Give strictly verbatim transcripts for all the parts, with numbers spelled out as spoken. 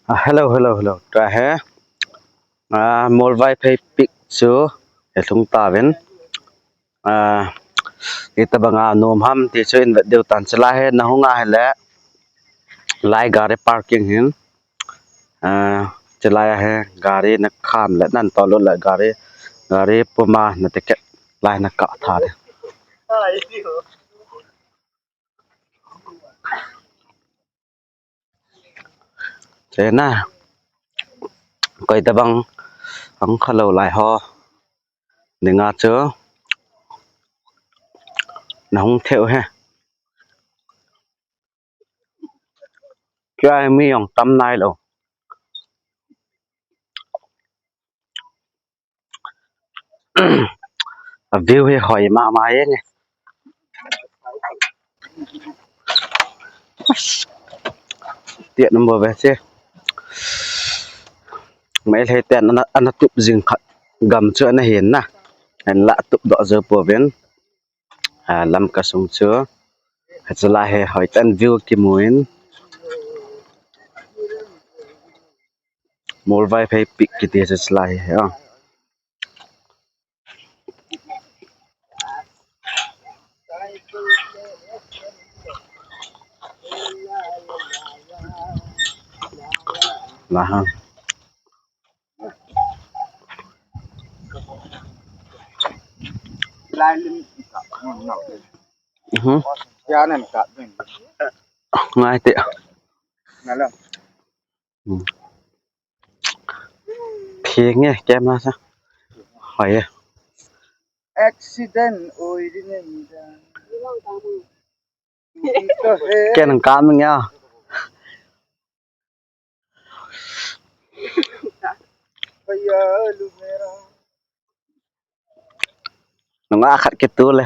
Ah, hello, hello, hello. Tua hi, ah, Muolvaiphei peak chu hi lhung ta ven. Ah, hitabang a nuam ham ti chu in vet deuh tan. Chilai hi na hung a hileh, lai gari parking hin. Ah, chilai hi gari na kham leh nan tawlut leh gari, gari puma na ticket lai na kah tha di. Chena, koitabang hong kha lou lai ho dinga chu na hung thei uh hi. Kia mi hong tam nailou. A view hi hoi mahmah e ni. Tiat number ve che. Meitei ten ana, ana tup zing khat gam chu ana hi na. An la tup doh zou pouvin. Ah, Lamka sung chu. Chilai hi hoih tan view kimu in. Muolvaiphei peak kiti chu chilai hi, ah. Laha. Mhm. Ngai te. Hmm. Phing e, camera sa. Hoi e. Accident oi di ne mi da. Ken ka mi nga. Nunga khat ke tu le.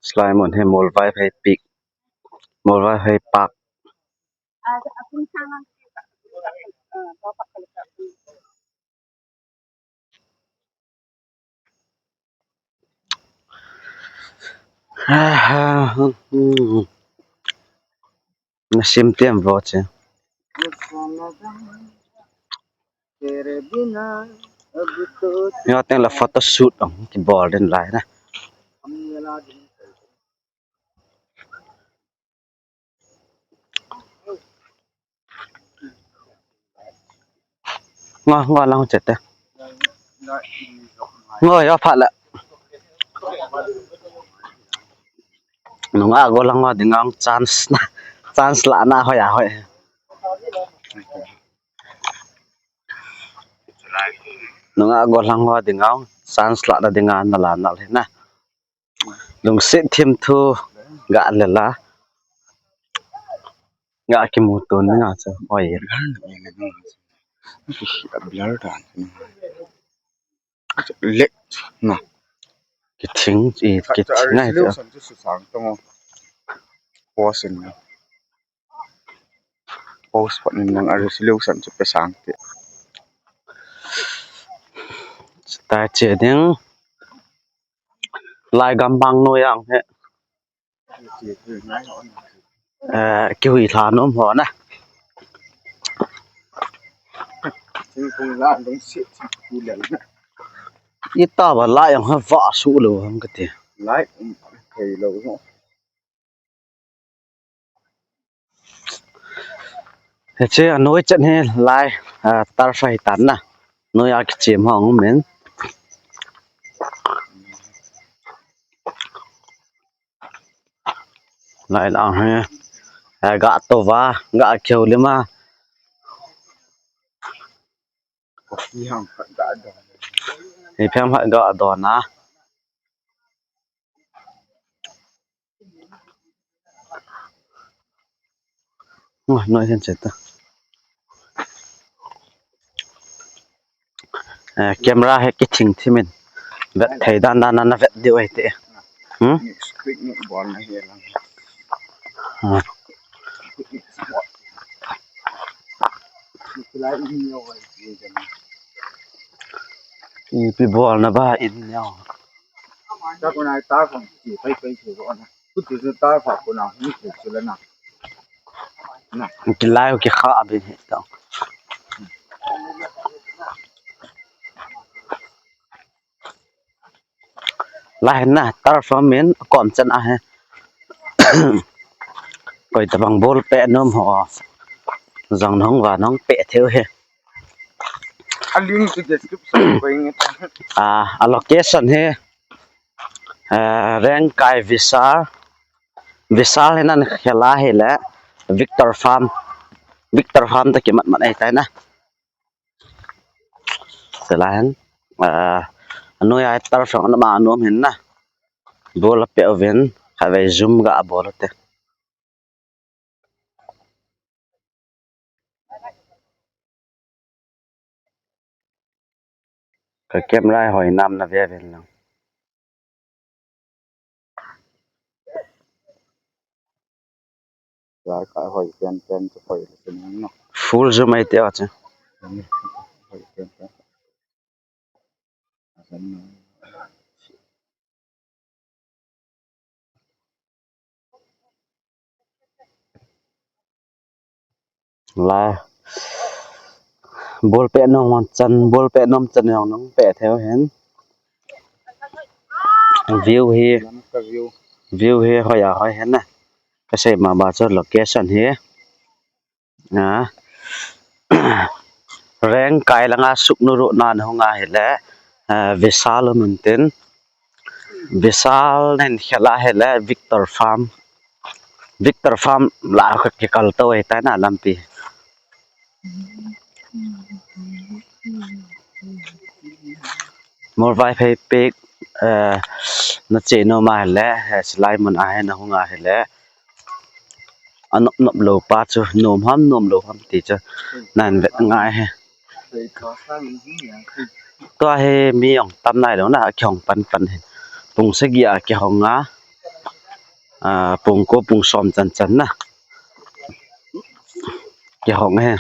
Chilai mun hi Muolvaiphei peak, Muolvaiphei park. Na sim tiam vo che. Nga teng la photoshoot ang ki bol den lai na. Ngo, ngo lang chet te. Ngo yo pha la. Nunga go lang ngo ding ang chance na. Chance la na hoi a hoi. Nunga go lang ngo ding ang chance la na ding ang na la na le na. Lungsit thim thu ga le la. Ga kimu tun nga chu. Oi. Blur dan. Lek na. Kithing i kithing ngai chu. Resolution chu susang tong. Pause in. Pause phat in nang a resolution chu pe sang te. Start che ding. Lai gam bang no yang he. Eh, kihui thla nom ho na. I ta ba lai ang ha va su lo hang ka ti. Lai um thei lo no. Hichi a nuai chan hi lai, ah, tar fai tan na. Nuai a kichim hong men. Lai lang hi. Ah, ga to va, ga keu lima. Hi phang phat ga do na. Nuai, nuai hen chet ta. Eh, camera hi kithing thim in. Vet thei dan dan na vet diu ai te. Hmm? Ah. Ipi bawlna ba in neo. Ta ko nai ta ko ki pai pai se ko na. Ku tu se ta fa ko na hung se se la na. Na. Ki lai ki kha bin hi ta. Lai na tar fa min kom chan a he. Koi tabang ball pe nom ho. Zang nong va nong pe theu he. A link to description ko ing. Ah, a location hi, eh, Rengkai Vishal. Vishal hinan khela hi le Victor Farm. Victor Farm ta kimat mat ai tai na. Selain, eh, anu ya tar song na ma anu hin na. Ball pe ovin, khatvei zoom ga ball te. Ka camera hoi nam na ve ven lang. Lai ka hoi pen pen chu hoi le sin no. Full zoom ai te aw chu. Hoi pen pen. Lai. Ball pe nom chan, ball pe nom chan yong nong pe theu hen. View hi. Lam ka view. View hi hoi a hoi hen na. Ka sei ma ba chu location hi. Ah. Rengkai langa suknu ru nan hung a hi le, ah, Vishal mun tin. Vishal nen khela hi le Victor Farm. Victor Farm la ka ki kal to ai tai na lampi. Mol vai phei pek, eh, na che no ma hi le, eh, silai mun a hi na hung a hi le. A nop nop lou pa chu, nom ham, nom lou ham ti chu, nan vet ngai hi. Tua hi mi hong tam nai lou na, a kihong pan pan hi. Pung sagih a kihong a, ah, pung ko, pung sawm chan chan na. Kihong hi.